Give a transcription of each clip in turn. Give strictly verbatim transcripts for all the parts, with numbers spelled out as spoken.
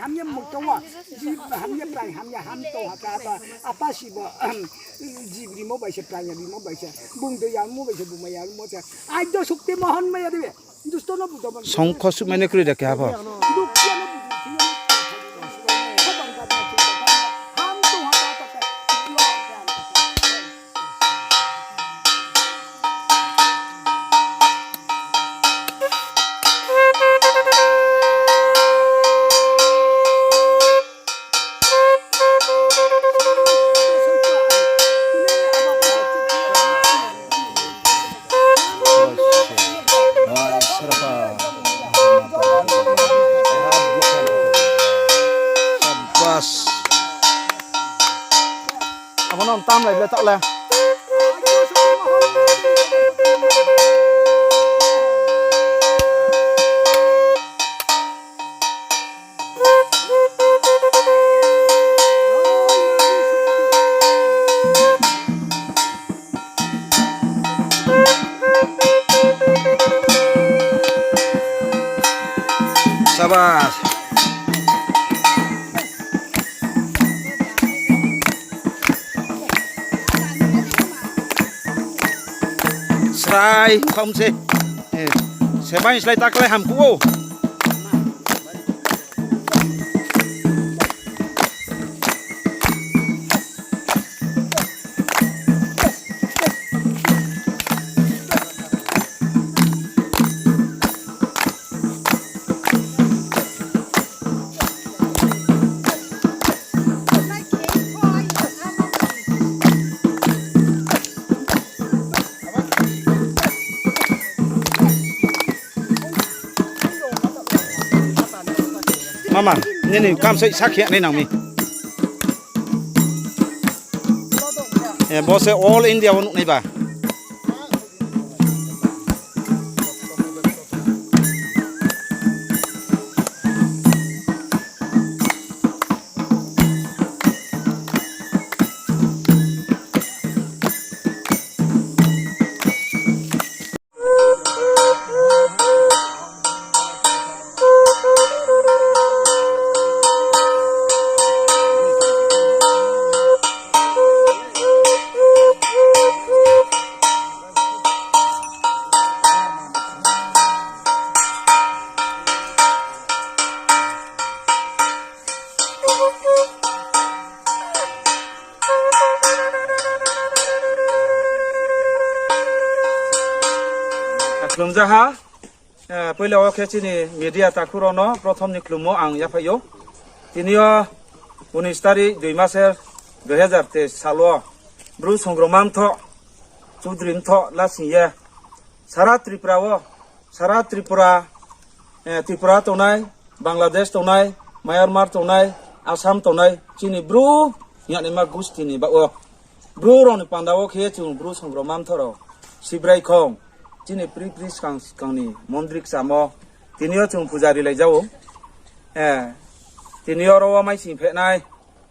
Hamya mung tong ou, jib hamya prai hamya ham tong ha ka apa, apa si bo, jib rimo bai se prai ya rimo bai se, bung de ya mo bai se bung mai ya mo se, ai do sukti mohon mai ya de, dusto no budo ban. Songkho sukmai ni kroi da keha pho. Dukya no budo. Bas. Abo no tam lai le tak le. Sabas. Srai, khom se. Eh, sebai slái ta klái ham ku o. Mama, nini kamsai sakhe nai nang mi. Eh, bo se all India wo nuhnai ba. Khlumjaha, eh, poila wo khe chini media takhu rao no prothom ni khlummo ang yaphai ou. Tini yo unis tarik dui maser dui hazar teis sal wo Bru Songrongma Mthoh, Chudri Mthoh lasing ye sara Tripura wo, sara Tripura, eh, Tripura tongnai, Bangladesh tongnai, Myanmar tongnai, Assam tongnai, chini Bru hing yagnaima gusti ni baoh wo. Bru rao ni panda wo khe chung Bru Songrongma Mthoh rao Sibrai khong, chini pri pri skang skang ni mondri kchamo, tini yo chung puja rilai ja ou. Eh, tini yo ro wo maising phehnai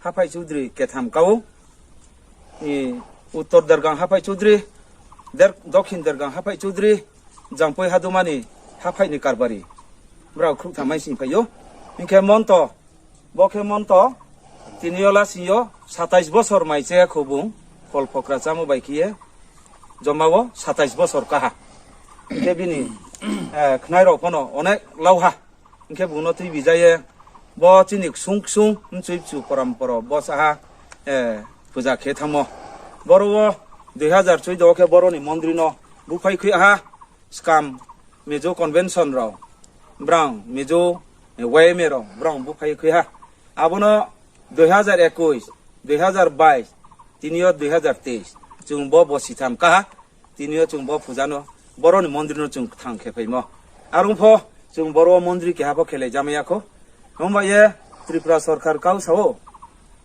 haphai Chudri ketham ka ou. Uttor Dergang haphai Chudri, Der-, Dokhin Dergang haphai Chudri, Jampoi Haduma ni haphai ni karbari. Brao khruhtham maising phai ou. Hing khe Monto, bo khe Monto, tini yo lasing yo satais bosor mai che kho bung, kol phokra chámo bai khe ye, joma wo satais bosor kaha. Hing khe bini, eh, khnai rao pho no onek lau ha. Hing khe bung no tuibi ja ye, bo chini ksung ksung mchui bchu poramporo bo saha, eh, puja khe thanngmo. Boro wo dui hazar choudo wo khe boro ni mondri no buphai khui ha, skam Mizo convention rao, brang Mizo, eh, Y M A rao, brang buphai khui ha. Abo no dui hazar ekush, dui hazar bais, tini yo dui hazar teis, chung bo bosi tham kaha. Tini yo chung bo puja no, boro ni mondri no chung kthang khe phaimo. Are ong pho, chung boro wo mondri keha pho khelai jamai ya kho. Himba ye Tripura sorkar kau sa ou,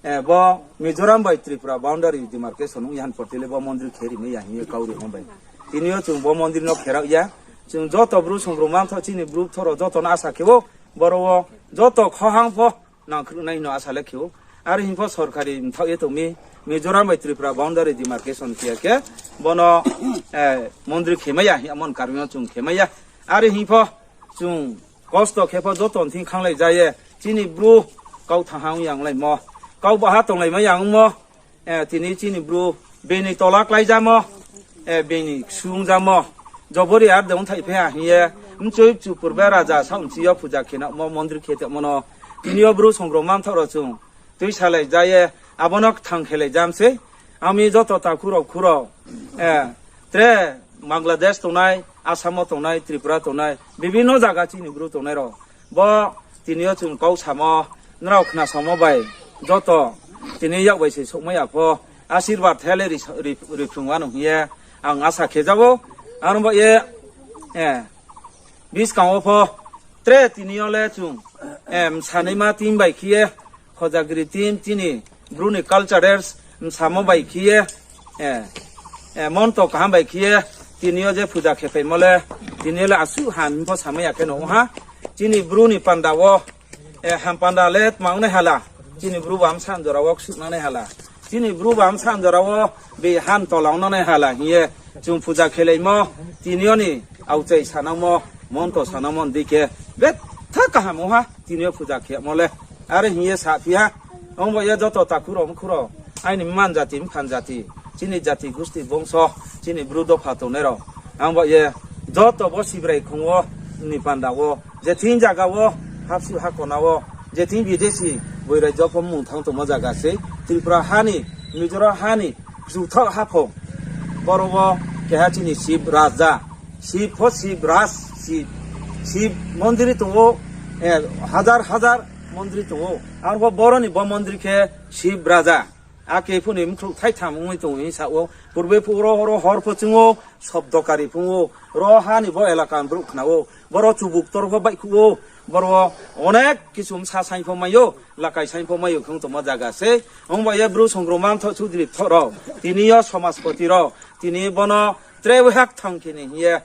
eh, bo Mizoram bai Tripura boundary demarcation ong ya han porti le bo mondri khe rimai ya hing ye kau ri himba ye. Tini yo chung bo mondri no kherao ya. Chung joto Bru Songrongma Mthoh chini Bru Mthoh rao joto no asa khe ou, boro wo joto khohang pho nang khruhnai hing no asa le khe ou. Are hing pho sorkari mthaoh ye tong mi, Mizoram bai Tripura boundary demarcation khe ya khe, bo no, eh, mondri khemai ya hing ye amo ni karmi no chung khemai ya. Are hing pho chung kosto khe pho joto ni thing khanglai ja ye, chini Bru kau thangha ong ya onglaimo, kau baha tonglaimai ya ongmo, tini chini Bru bini tola kláijamo, bini ksu ongjamo, jobori ar de ongthai phi ha hing ye, mchoi mchu purbe raja saoh nchi yo puja khe namo, mondri khe tongmo no, tini yo Bru songrongma mthaoh rao chung tuisalai ja ye, abo no kthang khelai jam sei. Ami joto takhu rao khu rao, tre Bangladesh tongnai, Assam wo tongnai, Tripura tongnai, bibhinno zaga chini Bru tongnai rao, bo tini yo chung kau samo, nrao khna samo bai, joto tini yak bai se souhmai ya pho, asirbad the le ri, ri, riphrung wanou hing ye ang asa khe ja ou. Aro ba ye, buskang wo pho tre tini yo le chung, msanaima team bai khe ye, Khojagiri team, chini Bru ni culturals msamo bai khe ye, monto kaham bai khe ye, tini yo je puja khe phaimo le, tini yo le asuh ham pho samai ya khe no ong ha. Chini Bru ni panda wo, ham panda le tma ong nai hala, chini Bru ba bsa jora wo ksuh nang nai hala, chini Bru ba bsa jora wo be han tola ong nang nai hala hing ye, chung puja khelaimo, tini yo ni aokchai sanangmo, monto sanangmo ni dei khe, betha kaham ong ha tini yo puja khemo le. Are hing ye saphi ha. Ong ba ye joto takhu rao mkhu rao, aini mman jati mphan jati, chini jati gusti bongso, chini Bru dopha tongnai rao, ang ba ye joto bo Sibrai khong wo ni panda wo, je thing zaga wo, hapsi hakona wo, je thing bidesi boirai jopho mung thang tongmo zaga sei, Tripura ha ni, Mizoram ha ni, kchuthaoh haphung, boro wo keha chini Sib Raja, Sib pho Sib Raj, Sib, Sib mondri tong ou, hajar hajar mondri tong ou. Arpho boro ni bo mondri khe Sib Raja. Ake phu ni mkhrouh thaitham ongwi tong hing sa ou. Purbe phu ro, ro hor pho ching ou, sobdo kari phung ou. Ro ha ni bo elaka ni brouh khna ou. Boro chubuk tor pho baihkhouh ou. Boro onek kisu bsa saing pho mai ou, lakai saing pho mai ou khe ong tongmo zaga sei. Ong ba ye Bru songrongma mthoh chudri thoh rao, tini yo somaspoti rao, tini bono tre waiha kthang khe ni hing ye,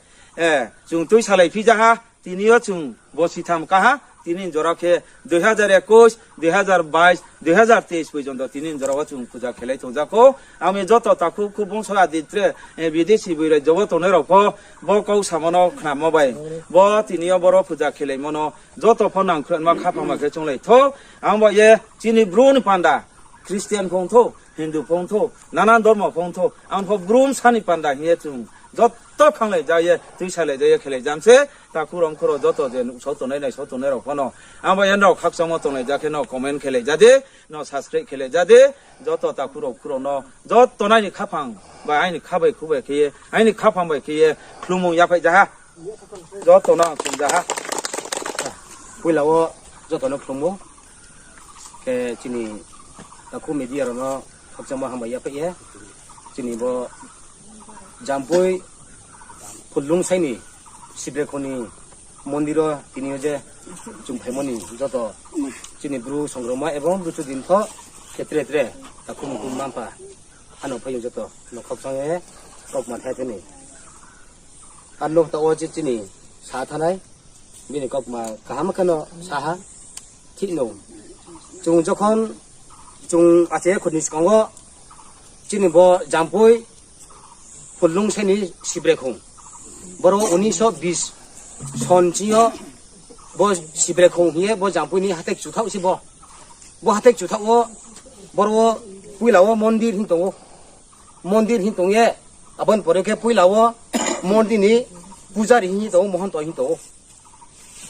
chung tuisalai phi ja ha. Tini yo chung bo sitham kaha, tini jora khe dui hazar ekush, dui hazar bais, dui hazar teis porjonto tini jora wo chung puja khelai tong ja khou. Ami joto takhu khu bongso adi tre, bidesi boirai jobo tongnai rao pho, bo kau samo no khnamo bai, bo tini yo boro puja khelaimo no joto pho nangkhruhma khaphang ma khe chounglai thou. Ang ba ye chini Bru ni panda, Christian phung thou, Hindu phung thou, nanan dormo phung thou, ang pho Bru bsa ni panda hing ye chung joto khanglai ja ye, tuisalai ja ye, khelai jam se, takhu rao mkhu rao joto je nuhsao tongnai, naisao tongnai rao pho no. Ang ba ye nrao khakchangmo tonglai ja khe no comment khelai ja di, no subscribe khelai ja di, joto takhu rao khu rao no, joto nai ni khaphang bai, aini kha bai khu bai khe ye, aini khaphang bai khe ye, khlumung yaphai ja ha. Joto no ang khlum ja ha. Poila wo joto no khlum ou. Khe chini takhu media rao no khakchangmo hambai yaphai ye. Chini bo Jampui Phuldungsai ni Sibrekhong ni mondir wo tini yo je chung phaimo ni joto chini Bru songrongma ebong Bru chudri thoh khe tre tre takhu mkhu mma mpha ano phai joto no khakchang ye kaukma thai thai ni. Ar no taoh wo je chini sa thanai, bini kaukma kaham khe no sa ha, thik no. Chung jokhon, chung achai khor ni skang wo, chini bo Jampui Phuldungsai ni Sibrekhong. Boro unisho bis son ching yo, bo Sibrekhong hing ye bo Jampui ni hathái kchuthaoh se bo. Bo hathái kchuthaoh wo, boro wo poila wo mondir hing tong ou. Mondir hing tong ye, abo ni pore khe poila wo mondir ni pujari hing tong ou, mohonto hing tong ou.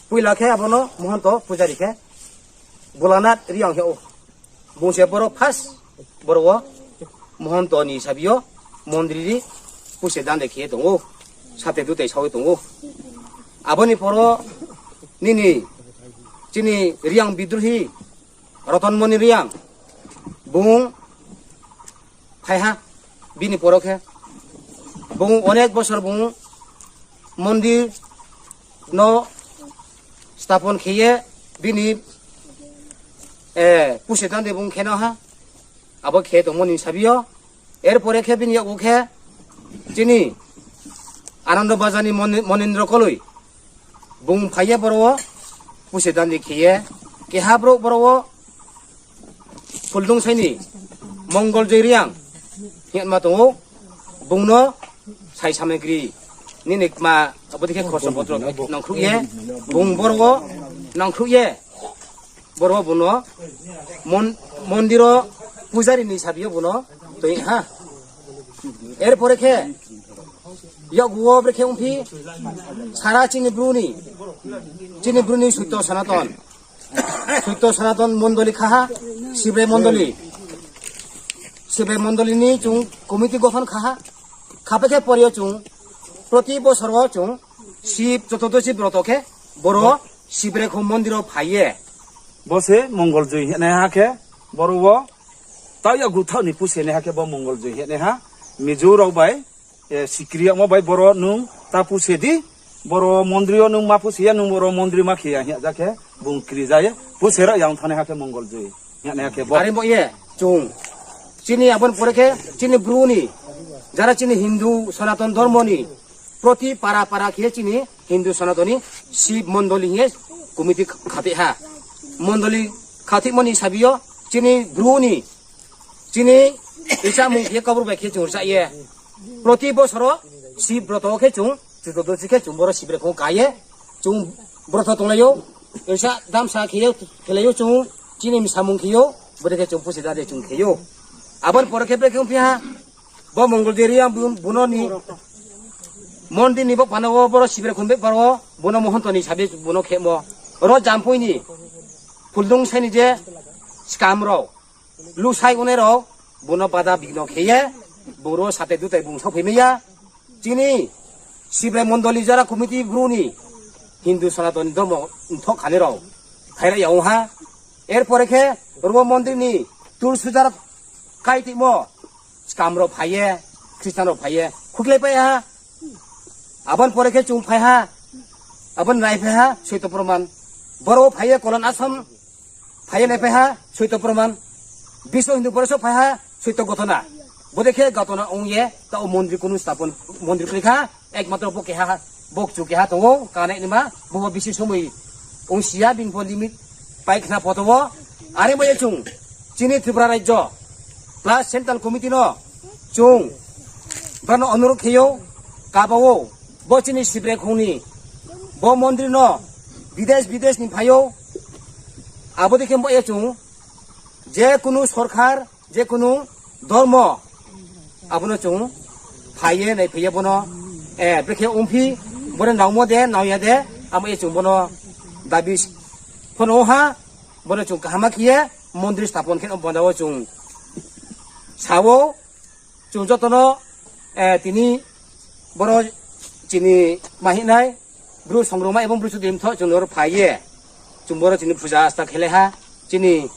Poila khe abo no mohonto pujari khe Bholanath Reang hing ou. Bung se boro first, boro wo mohonto ni hisabi yo mondir ri puse dande khe ye tong ou, sate dutai sawi tong ou. Abo ni poro nini chini Reang bidrohi Rotonmoni Reang, bung phai ha, bini poro khe. Bung onek bosor bung mondir no stapon khe ye bini, puse dande bung khe no ha. Abo khe tongmo ni hisabi yo. Er pore khe bini yakgu khe chini Anando Bazar ni Moni-, Monindro Koloi. Bung phai ye boro wo puse dandi khe ye, keha brouh boro wo Phuldungsai ni Mongol Joi Reang hingma tong ou, bung no sai samagri nini kma abo dei khe khorsa potro nangkhruh ye, bung boro wo nangkhruh ye, Boro bung no mon-, mondir wo pujari ni sabi yo bung no tui ha. Er pore khe, yakgu wo brekhe ongphi, sara chini Bru ni, chini Bru ni Soito Sanaton, Soito Sanaton mondoli kha ha, Sibrai mondoli. Sibrai mondoli ni chung committee gothon kha ha. Khapai khe pore yo chung proti bosor wo chung Sib Chotudosi broto khe boro Sibrai khong mondir wo phai ye. Bo se Mongol joi hingnaiha khe boro wo tao yakgu thaoh ni puse naiha khe bo Mongol joi hingnaiha. Mizo rao bai, e, sikri yagmo bai boro nung ta puse di, boro mondri yo nung ma puse ya, nung boro mondri ma khe ya hing ya ja khe bung kri ja ye puse rao yang thanngnaiha khe Mongol joi hingnaiha khe bo. Are bo ye chung chini abo ni pore khe chini Bru ni, jara chini Hindu Sanaton dormo ni, proti para para khe chini Hindu Sanaton ni Sib mondoli hing ye committee kha-, khathih ha. Mondoli khathihmo ni sabi yo chini Bru ni, chini ichamung khe Kaubru bai khe chung rcha ye. Proti bosor wo Sib broto wo khe chung Chotudosi khe chung boro Sibrai khong ka ye. Chung broto tonglai ou, isa damsa khe ye, khelai ou chung, chini msamung khe ou, bode khe chung puse da de chung khe ou. Abo ni pore khe brekhe ongphi ha, bo Mongol joi ri ang bung-, bung no ni mondir ni bo pana wo boro Sibrai khong bepar wo bung no mohonto ni sabi bung no khemo. Ro Jampui ni Phuldungsai ni je skam rao, lusai ongnai rao, bung no bada bigno khe ye, bung ro satai dutai bung saophai mai ya. Chini Sibrai mondoli jara committee Bru ni Hindu Sanaton ni dormo mthoh khanai rao phaira ya ong ha. Er pore khe ro mondir ni tulsujar kaitimo skam rao phai ye, Christian rao phai ye khuklai pai ha. Abo ni pore khe chung phai ha, abo ni nai phai ha Soito Proman. Boro wo phai ye Kolon Ashram phai ye nai phai ha Soito Proman. Biswa Hindu Porisod phai ha Soito Ghotona. Bode khe Ghotona ong ye taoh mondri kunu stapon, mondri kri kha, ekmatro bo keha, bo kchu keha tong ou, kanai nima, bo bo bisi somoi ongsi ya, bini pho limit pai khna photo wo. Are bo ye chung chini Tripura rajyo plus central committee no chung brao no onurodh khe ou, kaba ou, bo chini Sibrai khong ni bo mondri no bidesh bidesh ni phai ou. Abo dei khe bo ye chung je kunu sorkar, je kunu dormo, abo no chung phai ye nai phai ye bo no, e, brekhe ongphi, bo no nangmo de nang ya de, abo ye chung bo no dabi pho no ha. Bo no chung kaham khe ye mondri stapon khe no banda wo chung sa ou. Chung joto no, e, tini boro chini ma hing nai Bru songrongma ebong Bru chudri mthoh chung noro phai ye chung boro chini puja asta khelai ha, chini,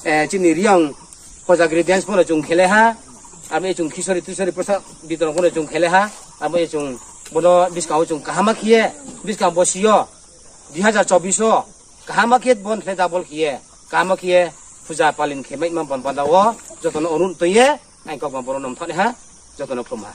e, chini Reang Hojagiri dance pho no chung khelai ha, abo ye chung Khisori Tisori Prosad bitoron pho no chung khelai ha, abo ye chung bo no buskang wo chung kaham khe ye, buskang bosi yo, dui hazar chobbish wo, kaham khe ye bon khe double khe ye, kaham khe ye puja palin khe maima bon banda wo joto no onurodh tong ye, ang kok ma boro no mthoh nai ha, joto no khulum ha.